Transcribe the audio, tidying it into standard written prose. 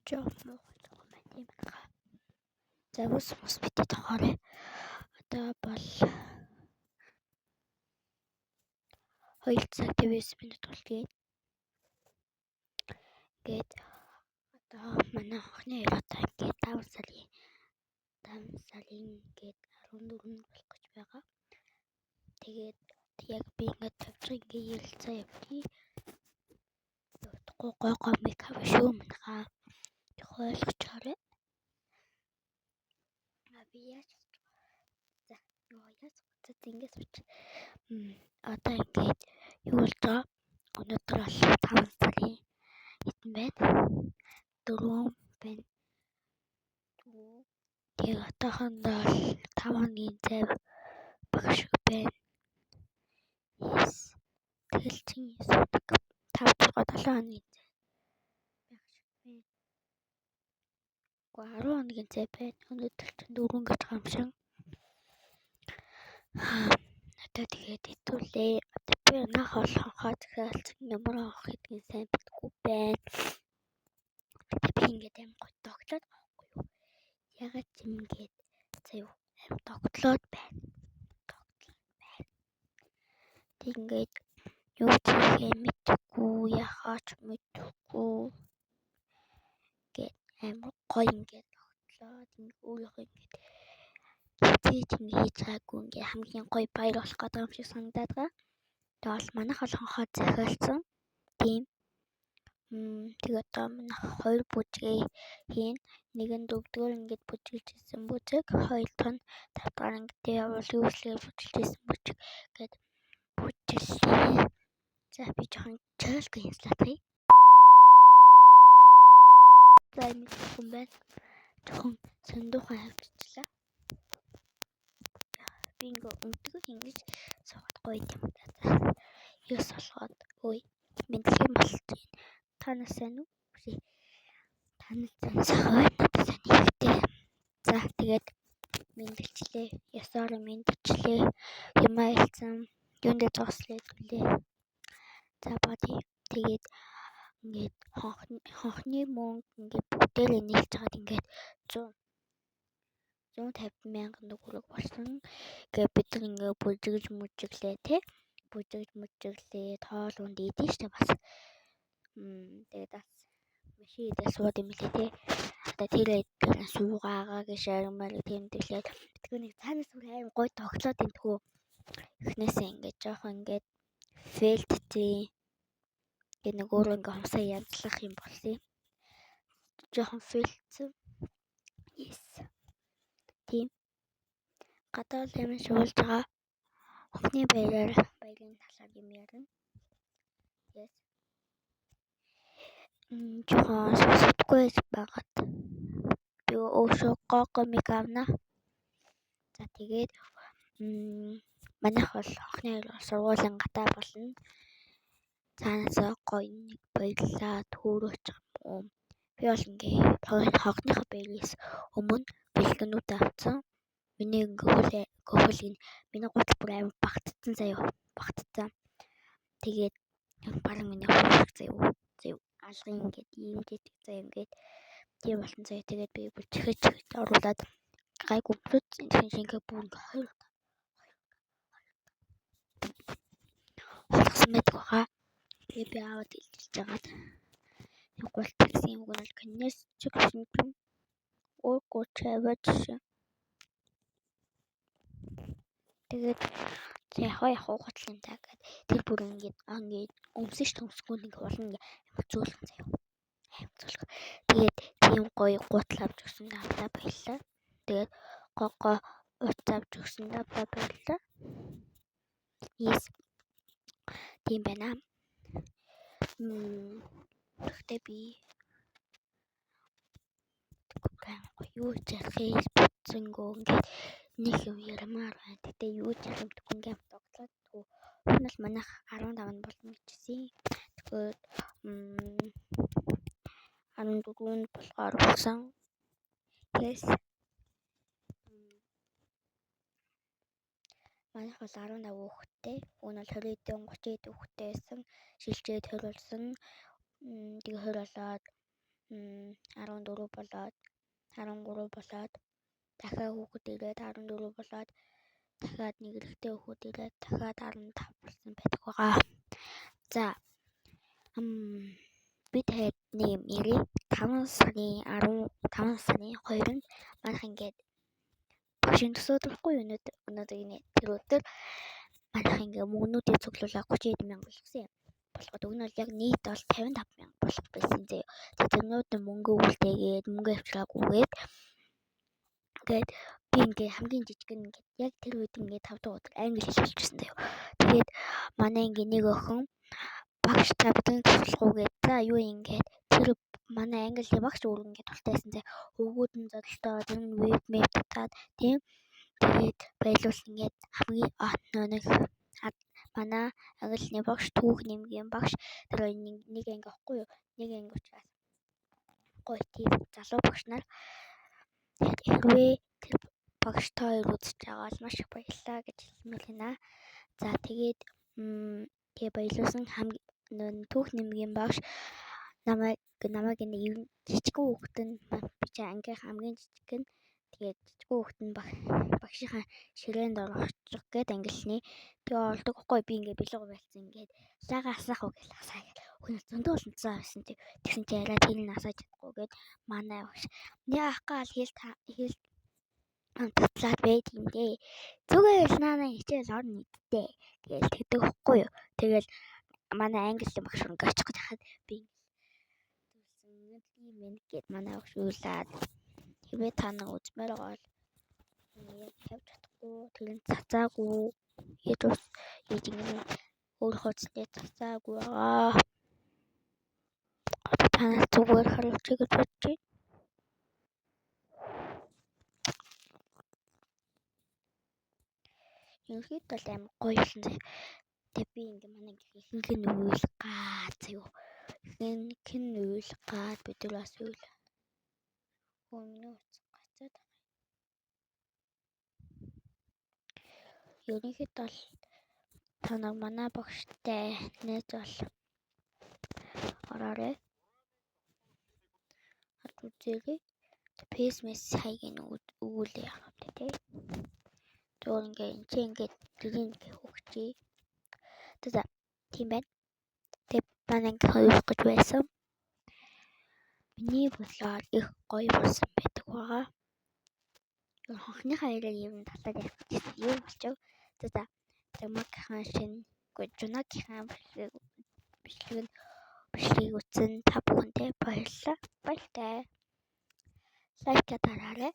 Жоох муухай байна тийм байна. За бүс мус битээ тохоорой. Одоо бол 2 цаг 59 минут болтгийг. Ингээд одоо манай хонхны хоёр одоо ингээд 5 сарын ингээд 14 болох гэж байгаа. Тэгээд яг би ингээд тавьчих ингээд ярилцаа явдгийг. Явдахгүй гой гой мейкап шүү манайхаа. Ойлгочоорой. А би яаж за юу яаж за ингэж сууч. Одоо ингээд юу болж байгаа? Өнөөдөр бол 5 сарын хэдэн байна? 4 байна. Тэгээ одоохондоо бол 5 хоногийн зай баг шиг байна. Yes. Тэгэл чинь суудаг. 5 6 7 хоногийн зай байх шиг байна. Үгүй 10 хоногийн зай байна. Өнөөдөр чинь 4 гэж байгаа юм шиг. Одоо тэгээд хэдүүлээ. Одоо би наах бол хонхоо захиалсан ямар хонх гэдгийг сайн мэдэхгүй байна. Тэгээ би ингээд аим гой тогтлоод байгаа байхгүй юу? Ягаад ч юм ингээд заяа аим тогтлоод байна. Тогтлоод байна. Тэг ингээд юу ч хийхээ мэдэхгүй, яхаа ч мэдэхгүй гээд амар гоё ингээд тогтлоод ингээд өөрийнхөө ингээд хизээж ингэ хийж байгаагүй ингээ хамгийн гоё баяр болох гэдэг юм шиг санагдаад байгаа. Тэгвэл манайх бол хонхоо захиалсан. Тийм. Тэгээ одоо манайх хоёр бүжгээ хийн. Нэг нь дөрөвдүгээр ингээд бүжиглж исэн бүжиг, хоёр дахь нь тавдугаар ангид явуул үүслэгээр бүжиглж исэн бүжиг гээд бүжиглээ. За би жоохон чойлгүй инслатхий. За мэдгүй юм байна. Жоохон сондуухан хавччихлаа. Би ингээ өмдгөө ингэж суугаад гоё юм да. Ёс болгоод ой мэдлэг юм болж байна. Та нар сайн уу? Та нар сайн сайхан байна. Надад сайн ихтэй. За тэгээд мэндэлчлээ. Ёсоор мэндэлчлээ. Юм айлцсан. Юундээ зогслоо хэдүүлээ. За боди. Тэгээд ингээд хонхны мөнгө ингээд бүгдээрээ нийлж хагаад ингээд 150 мянган төгрөг болсон. Ингээд бид нар ингээд бүжиглж мүжиглээ те. Бүжиглж мүжиглээ. Тоол унд идэв штэ бас. Тэгээд бас машин идээ сууд юм лээ те. Одоо тэр эдгээр суугаагаа гэж армаар тэмдэглээд тэгэхээр нэг цаанаас бүр аим гой тоглоод энэ тхүү. Эхнээсээ ингээд жоохон ингээд фейлдтэй. Тэгээ нэг өөрөө ингээ хумсаа янзлах юм болсон юм. Жоохон фейлдсэн. Yes. Тийм. Гадаа л юм шуулж байгаа. Хонхны баяраар баярын талаар юм ярина. Yes. Жоохон сонсохгүй байгаад би өөрсөө гоо мик авна. За тэгээд манайх бол хонхны баяр бол сургуулийн гадаа болно. Цаанаасаа гоё нэг баярлаад хөөрөөч юм уу. Би бол ингээ хонхныхоо баяраас өмнө бэлгэнүүд авцсан. Миний ингээ хөл миний гутал бүр амар багтцсан заяа. Багтцсан. Тэгээд баран миний хөл заяа. Заяа алгын ингээд ийм гэдэг заяа ингээд тийм болсон заяа. Тэгээд би бүр чихэж чихэж оруулаад гайг өвлөд шингээ бүр ингээ хоёр холгосон байдаг баха. Тэгээ би аваад илчилж агаад нэг гулт гэсэн юм бол конец чиг гэсэн уугүй чаваач. Тэгээд яг гутал юм даа гэд тэр бүр ингээд ингээд өмсөн ш төмсгүүн ингээд болно ингээд амар зөөлхөн заяа. Амар зөөлхөн. Тэгээд тийм гоё гутал авч өгсөн тавтаа баярлалаа. Тэгээд гоо гоо утас авч өгсөн тавтаа баярлалаа. Yes. Тийм байна. Гэхдээ би юу ч ярихыг бодсонгөө ингээд нэг юм ярмаар байна. Гэтэ юу ч ярих мэдэхгүй ингээд тоглоод тгүү. Уг нь бол манайх 15-нд болно гэжсэн. Тэгэхээр 14-нд болохоор болсон. Yes. Манайх бол 15 хүүхэдтэй. Уг нь бол 20 хэдэн 30 хэдэн хүүхэдтэй байсан. Шилжээд 20 болсон. Тэгээ 20 болоод 14 болоод 13 болоод дахиад хүүхэд ирээд 14 болоод дахиад нэг эрэгтэй хүүхэд ирээд дахиад 15 болсон байдаг байгаа. За би таад нэг юм ярив. 5 сарын 15 сарын 2-нд манайх ингээд багшийн төсөө өдөр юу өнөөдөр тэр өдөр манайх ингээ мөнгнүүдийг цуглуулаад 30 мянга болгосон юм. Болоход уг нь бол яг нийт бол 55 мянга болох байсан заяа. Тэрнүүд нь мөнгө үлдээгээд мөнгө авчраагүйгээд ингээд би ингээ хамгийн жижиг нь ингээд яг тэр үед ингээ 5 дахь өдөр англи хэл болчихсон заяа. Тэгээд манай ингээ нэг охин багш та бидний туслахгүйгээд за юу ингээд тэр манай англи багш өөр ингээд дуртай байсан заяа. Өвгүүд нь зодолтой тэр нь веб мэп татаад тийм тэгээд баялуул ингээд хамгийн нэг манай английн багш түүх нэмгийн багш тэр нэг анги аахгүй юу? Нэг анги учраас гоё тийм залуу багш нар. Тэгээд хэрвээ тэр багш та хоёр үзэж байгаа бол маш их баярлалаа гэж хэлмээр байна. За тэгээд тэгээ баярлуулсан хамгийн түүх нэмгийн багш намайг нэг жижигхэн хүүхэд нь би чи ангийн хамгийн жижиг нь тэгээд жижигхэн хүүхэд нь багшийнхаа ширээнд орчих гээд ангилны. Тэгээ ордог хгүй би ингээ бэлэг байлцсан ингээд лага асаах уу гэл асаа гэл. Хүн зөндөө олон цаа байсан тий. Тэгсэн чи арай тэр нь асааж чадахгүй гээд манай багш яах гал хэл татлаад байд юм дээ. Зүгээр л наана хичээл орно гэдтэй. Тэгэл тэгдэг хгүй юу. Тэгэл манай англи багш ингээ очих гэж хахад би юм байна гэд манай багш уйлаад хэрвээ та нар үзмээр байгаа бол яг тавьж чадахгүй тэр нь цацаагүй ээж ус ээж ингэ өөр хуудас дээр цацаагүй байгаа. Одоо та нар зүгээр харуулчих гэж бодож байна. Ерөнхийдөө бол амар гоё болсон заяа. Тэгээ би ингээ манай ихэнх нь уйл гаа заяа. Ихэнх нь уйл гаа бид нар бас уйл. Миний утас гацаад байгаа. Ерөнхийдөө бол та нар манай багштай найз бол ороорой. Харж үзээрэй. Фэйс мэс хаяг өгүүлээ яах вэ те. Зүгээр ингээ энэ чи ингээ тэрийг ингээ хөгчээ. За тийм байна. Тэгээ манай ингээ хоёулах гэж байсан. Миний бодлоор их гоё болсон байдаг байгаа. Хонхныхаа яриаг юм талаар ярих гэж юу болчих. За Жумагийнхан шинэ Жунагийнхан бичлэгийг үзсэн та бүхэндээ баярлалаа. Баяртай. Лайк дараарай.